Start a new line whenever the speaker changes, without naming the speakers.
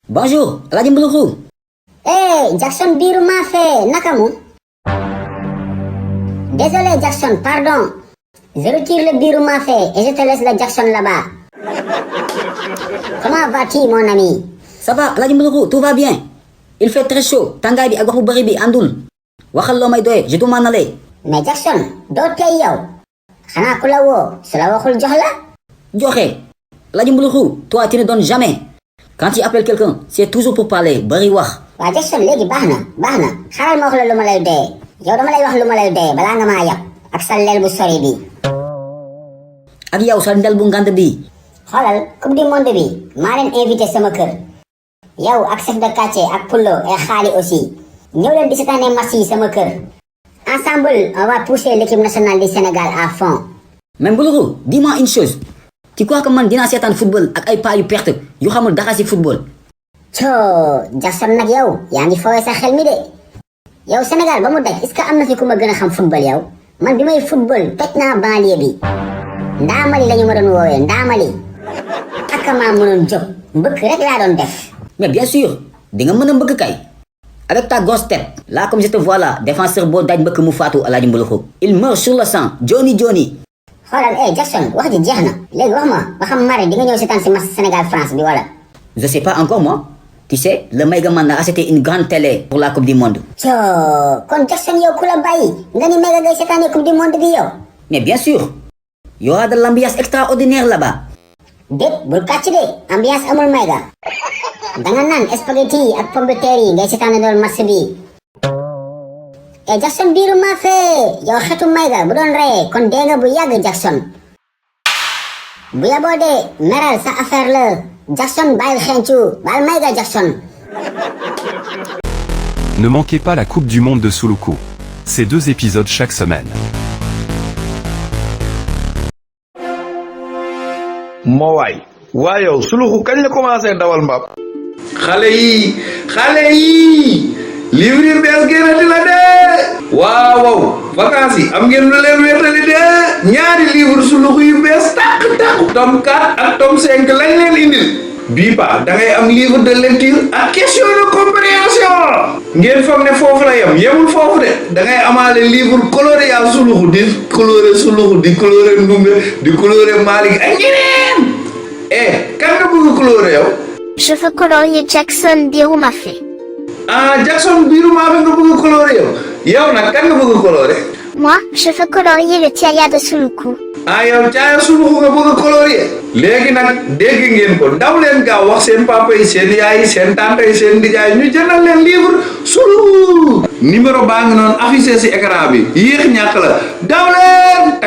Bonjour, Alhaji Mbuluxu.
Jackson biiru maafe nakamu. Désolé Jackson, pardon. Je retire le biiru maafe et je te laisse le Jackson là-bas. Comment vas-tu mon ami?
Ça va, Alhaji Mbuluxu, tout va bien. Il fait très chaud. Tàngaay bi ak wax bu bari bi àndul. Waxal loo may doye, je dois m'en aller.
Mais Jackson, doo tey yow. Xanaa ku la woo, su la waxul jox la?
Joxe. Alhaji Mbuluxu, toi tu ne donnes jamais. Quand tu appelles quelqu'un, c'est toujours pour parler, bari wax.
Waa Jackson léegi baax na. Xaaral ma wax la lu ma lay doye. Yow dama lay wax lu ma lay doye balaa nga maa yab. Ak sa leel bu sori bi.
Ak yow sa ndel bu ngand bi.
Xoolal coupe du monde bi maa leen invité sama kër. Yow ak chef de quartier ak Pullo et Xaali aussi. Ñëw leen di seetaane match yi sama kër. Ensemble, on va pousser l'équipe nationale du Sénégal à fond.
Mais Mbuluxu, dis-moi une chose. Tu crois que man dinaa seetaan football ak ay paa yu perte yu xamul dara ci football?
Jackson nag yow yaa ngi foowe sa xel mi de. Yow Sénégal ba mu daj est-ce que am na fi ku ma gën a xam football yow? Man bi may football toj naa banlieue bi. Ndaamali lañu ma doon woowee Ndaamali. Ak maa mënoon jóg mbëkk rek laa doon def.
Mais bien sûr, di nga mën a mbëkk kay. Avec ta grosse tête, là comme je te vois là, défenseur boo daj mbëkk mu faatu Alhaji Mbuluxu. Il meurt sur le sang, Johnny.
Xoolal Jackson wax ji jeex na léegi wax ma ba xam mari di nga ñëw seetaan si match Sénégal France bi wala.
Je sais pas encore moi. Tu sais, le Megaman a acheté une grande télé pour la Coupe du Monde.
Kon Jackson yow ku la bàyyi nga ni Mega ngay seetaane Coupe du Monde bi yow.
Mais bien sûr, il y aura de l'ambiance extraordinaire là-bas.
Déet bul kàcc de ambiance amul Mega. Danga naan spaghetti ak pomme de terre yi ngay seetaane doon match bi. Jackson biiru maafe yow xetu Mega bu doon reyee kon dee nga bu yàgg Jackson. Bu yaboo de meral sa affaire la Jackson bàyyil xencu baal Mega Jackson.
Ne manquez pas la Coupe du Monde de Suluku. C'est 2 épisodes chaque semaine.
moo waay yow Suluxu kañ la commencé dawal mbaam. xale yi livre yu bees génnati la de. waaw vacances yi am ngeen lu leen wéetali de. ñaari livre Suluxu yu bees tàq tome 4 ak tome 5 lañ leen indil. bii pa da ngay am livre de lecture ak question de compréhension. ngeen foog ne foofu la yemul foofu de da ngay amaale livre coloré yaa Suluxu di coloré Suluxu di coloré Ndumbe di coloré Malick ak ñeneen. Kan nga bëgg coloré yow.
Je veux colorier Jackson biiru maafe.
Jackson biiru maafe nga bëgg coloré yow nag kan nga bëgg coloré.
Moi, je veux colorier le Tiaya de Suluku.
yow Tiaya Suluku nga bëgg coloré. léegi nag dégg ngeen ko daw leen gaaw wax seen papa yi seen yaay yi seen tante yi seen nijaay ñu jëndal leen livre Suluku. numéro baa ngi noonu affiché ci écran bi yéex ñàkk la daw leen.